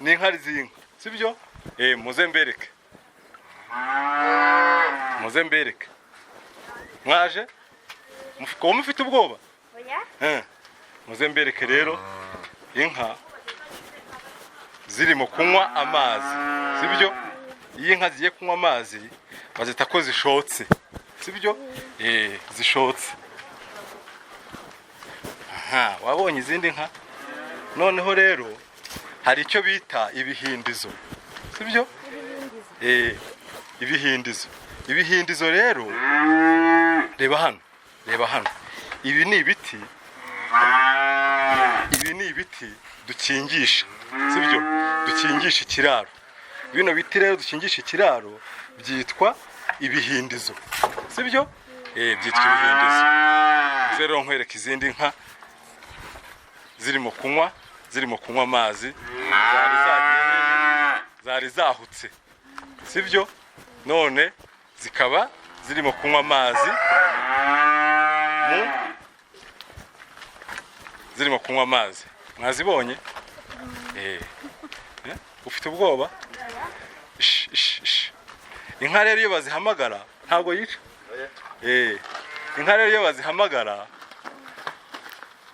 Ni inkari z'inka, sibyo? Muze mbereke, muze mbereke. Mwaje? Kuba mufite ubwoba? Oya. Muze mbereke rero inka zirimo kunywa amazi, sibyo? Iyo inka zigiye kunywa amazi bazita ko zishotse, sibyo? Zishotse. Aha wabonye izindi nka. Noneho rero hari icyo bita ibihindizo, sibyo? Ibihindizo, ibihindizo rero, reba hano, reba hano. Ibi ni ibiti, ibi ni ibiti dukingisha, sibyo? Dukingisha ikiraro. Bino biti rero dukingisha ikiraro byitwa ibihindizo, sibyo? Byitwa ibihindizo. Nze rero nkwereka izindi nka zirimo kunywa, zirimo kunywa amazi. Zari zagiye hehe? Zari zahutse, sibyo? None zikaba zirimo kunywa amazi mu zirimo kunywa amazi. Mwazibonye? Ufite ubwoba? Ish, ish, ish. Inka rero iyo bazihamagara ntabwo yica. Inka rero iyo bazihamagara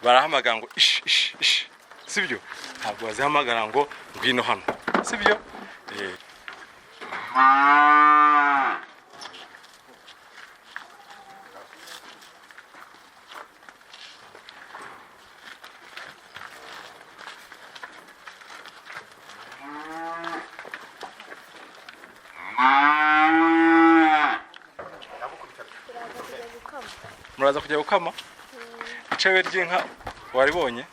barahamagara ngo ish, ish, ish, sibyo? Ntabwo bazihamagara ngo ngwino hano, sibyo? Turaza kujya gukama. Muraza kujya gukama. Icebe ry'inka waribonye?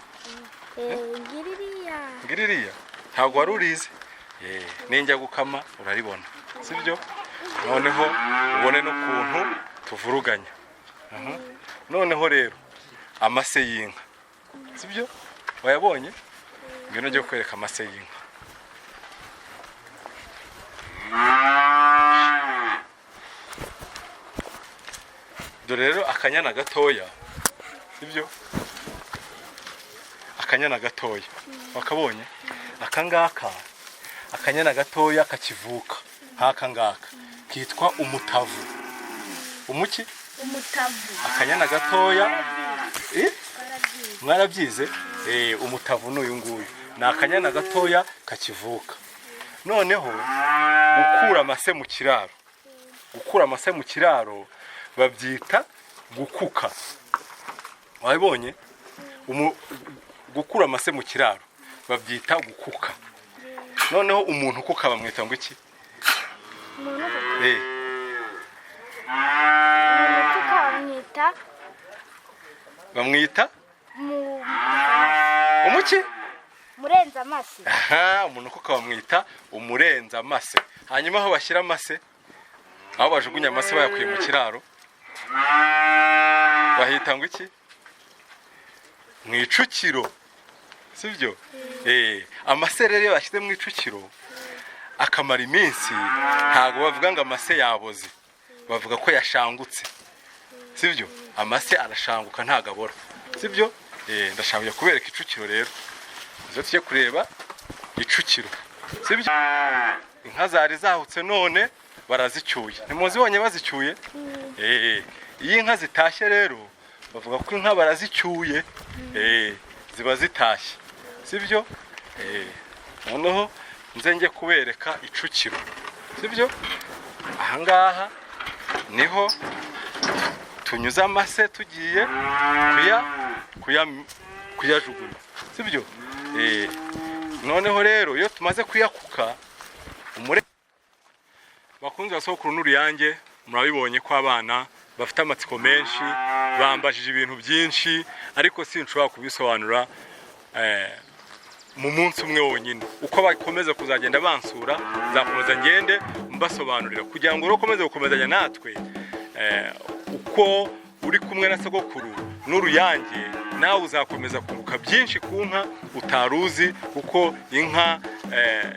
Ngiririya. Ngiririya ntabwo wari urizi. Ninjya gukama uraribona, sibyo? Noneho ubone n'ukuntu tuvuruganya. Aha. Noneho rero amase y'inka, sibyo? Wayabonye? Ngwino njye kukwereka amase y'inka. Dore rero akanyana gatoya, sibyo? Akanyana gatoya wakabonye? Aka ngaka, akanyana gatoya kakivuka nk'aka ngaka kitwa umutavu. Umuki? Umutavu. Akanyana gatoya. Twarabyize. Twarabyize. Mwarabyize? Umutavu ni uyu nguyu, ni akanyana gatoya kakivuka. Noneho gukura amase mu kiraro, gukura amase mu kiraro babyita gukuka. Wabibonye? Gukura amase mu kiraro babyita gukuka. Noneho umuntu ukuka bamwita ngo iki? Umuntu ukuka. Umuntu ukuka bamwita Bamwita mu umuki? Murenza amase. Aha, umuntu ukuka bamwita umurenza amase. Hanyuma aho bashyira amase, aho bajugunya amase bayakuye mu kiraro, bahita ngo iki? Mu icukiro, sibyo? Amase rero iyo bashyize mu icukiro akamara iminsi, ntabwo bavuga ngo amase yaboze, bavuga ko yashangutse, sibyo? Amase arashanguka ntabwo abora, sibyo? Ndashaka kujya kubereka icukiro rero. Muze tujye kureba icukiro, sibyo? Inka zari zahutse none barazicyuye. Ntimuzibonye bazicyuye? Iyo inka zitashye rero bavuga ko inka barazicyuye. Ziba zitashye, sibyo? Noneho nze njye kubereka icukiro, sibyo? Ahangaha niho tunyuze amase tugiye kuyajugunya, sibyo? Noneho rero iyo tumaze kuyakuka umure. Bakunzi ba Sokuru n'Uruyange, murabibonye ko abana bafite amatsiko menshi, bambajije ibintu byinshi, ariko sinshobora kubisobanura mu munsi umwe wonyine. Uko bakomeza kuzagenda bansura, nzakomeza ngende mbasobanurira kugira ngo rero ukomeze gukomezanya natwe. Uko uri kumwe na Sogokuru n'Uruyange, nawe uzakomeza kunguka byinshi ku nka utaruzi, kuko inka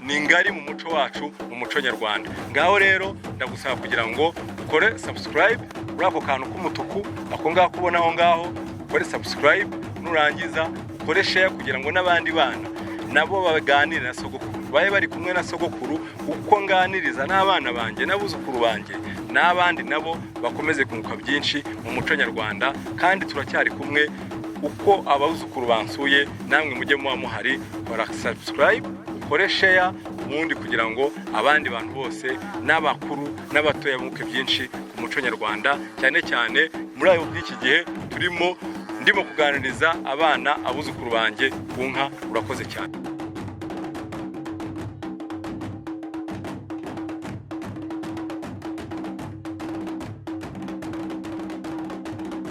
ni ngari mu muco wacu, mu muco nyarwanda. Ngaho rero ndagusaba kugira ngo ukore subscribe kuri ako kantu k'umutuku, ako ngako ubona aho ngaho, ukore subscribe. Nurangiza ukore share kugira ngo n'abandi bana Nabo baganire na sogokuru, babe bari kumwe na sogokuru, uko nganiriza n'abana banjye n'abuzukuru banjye n'abandi, nabo bakomeze kunguka byinshi mu muco nyarwanda. Kandi turacyari kumwe. Uko abuzukuru bansuye, namwe mujye muba muhari. Kora subscribe, ukore share, ubundi kugira ngo abandi bantu bose, n'abakuru n'abatoya, bunguke byinshi ku muco nyarwanda, cyane cyane muri ayo bw'iki gihe turimo. Ndimo kuganiriza abana, abuzukuru banjye, ku nka. Urakoze cyane.